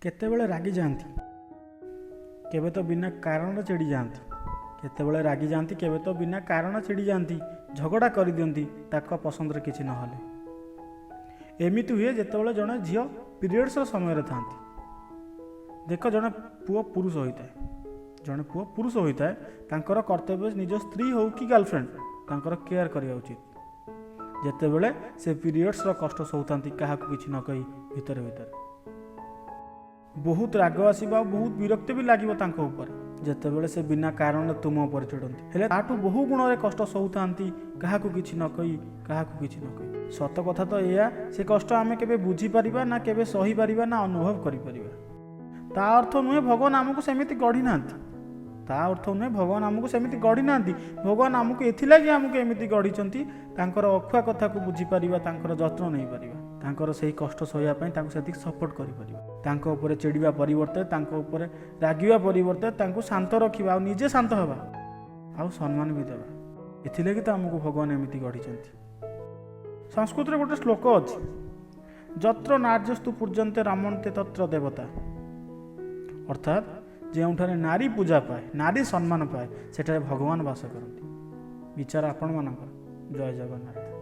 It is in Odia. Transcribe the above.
କେତେବେଳେ ରାଗିଯାଆନ୍ତି, କେବେ ତ ବିନା କାରଣରେ ଚିଡ଼ି ଯାଆନ୍ତି। କେତେବେଳେ ରାଗିଯାଆନ୍ତି, କେବେ ତ ବିନା କାରଣ ଚିଡ଼ି ଯାଆନ୍ତି, ଝଗଡ଼ା କରିଦିଅନ୍ତି ତାଙ୍କ ପସନ୍ଦରେ କିଛି ନହେଲେ। ଏମିତି ହୁଏ ଯେତେବେଳେ ଜଣେ ଝିଅ ପିରିୟଡ଼୍ସର ସମୟରେ ଥାନ୍ତି। ଦେଖ, ଜଣେ ପୁଅ ପୁରୁଷ ହୋଇଥାଏ, ଜଣେ ପୁଅ ପୁରୁଷ ହୋଇଥାଏ, ତାଙ୍କର କର୍ତ୍ତବ୍ୟ ନିଜ ସ୍ତ୍ରୀ ହେଉ କି ଗାର୍ଲଫ୍ରେଣ୍ଡ, ତାଙ୍କର କେୟାର କରିବା ଉଚିତ। ଯେତେବେଳେ ସେ ପିରିୟଡ଼୍ସର କଷ୍ଟ ସହୁଥାନ୍ତି, କାହାକୁ କିଛି ନ କହି ଭିତରେ ଭିତରେ ବହୁତ ରାଗ ଆସିବ ଆଉ ବହୁତ ବିରକ୍ତି ବି ଲାଗିବ ତାଙ୍କ ଉପରେ, ଯେତେବେଳେ ସେ ବିନା କାରଣରେ ତୁମ ଉପରେ ଚିଡ଼ନ୍ତି। ହେଲେ ତାଠୁ ବହୁ ଗୁଣରେ କଷ୍ଟ ସହୁଥାନ୍ତି, କାହାକୁ କିଛି ନ କହି, କାହାକୁ କିଛି ନ କହି। ସତ କଥା ତ ଏଇଆ, ସେ କଷ୍ଟ ଆମେ କେବେ ବୁଝିପାରିବା ନା କେବେ ସହିପାରିବା ନା ଅନୁଭବ କରିପାରିବା। ତା ଅର୍ଥ ନୁହେଁ ଭଗବାନ ଆମକୁ ସେମିତି ଗଢ଼ି ନାହାନ୍ତି। ତା ଅର୍ଥ ନୁହେଁ ଭଗବାନ ଆମକୁ ସେମିତି ଗଢ଼ି ନାହାନ୍ତି। ଭଗବାନ ଆମକୁ ଏଥିଲାଗି ଆମକୁ ଏମିତି ଗଢ଼ିଛନ୍ତି, ତାଙ୍କର ଅକୁହା କଥାକୁ ବୁଝିପାରିବା, ତାଙ୍କର ଯତ୍ନ ନେଇପାରିବା, ତାଙ୍କର ସେହି କଷ୍ଟ ସହିବା ପାଇଁ ତାଙ୍କୁ ସେତିକି ସପୋର୍ଟ କରିପାରିବା। ତାଙ୍କ ଉପରେ ଚିଡ଼ିବା ପରିବର୍ତ୍ତେ, ତାଙ୍କ ଉପରେ ରାଗିବା ପରିବର୍ତ୍ତେ ତାଙ୍କୁ ଶାନ୍ତ ରଖିବା ଆଉ ନିଜେ ଶାନ୍ତ ହେବା ଆଉ ସମ୍ମାନ ବି ଦେବା। ଏଥିଲାଗି ତ ଆମକୁ ଭଗବାନ ଏମିତି ଗଢ଼ିଛନ୍ତି। ସଂସ୍କୃତରେ ଗୋଟେ ଶ୍ଲୋକ ଅଛି, ଯତ୍ର ନାର୍ଯ୍ୟସ୍ତୁ ପୂଜ୍ୟନ୍ତେ ରମନ୍ତେ ତତ୍ର ଦେବତା। ଅର୍ଥାତ୍ ଯେଉଁଠାରେ ନାରୀ ପୂଜା ପାଏ, ନାରୀ ସମ୍ମାନ ପାଏ, ସେଠାରେ ଭଗବାନ ବାସ କରନ୍ତି। ବିଚାର ଆପଣମାନଙ୍କର। ଜୟ ଜଗନ୍ନାଥ।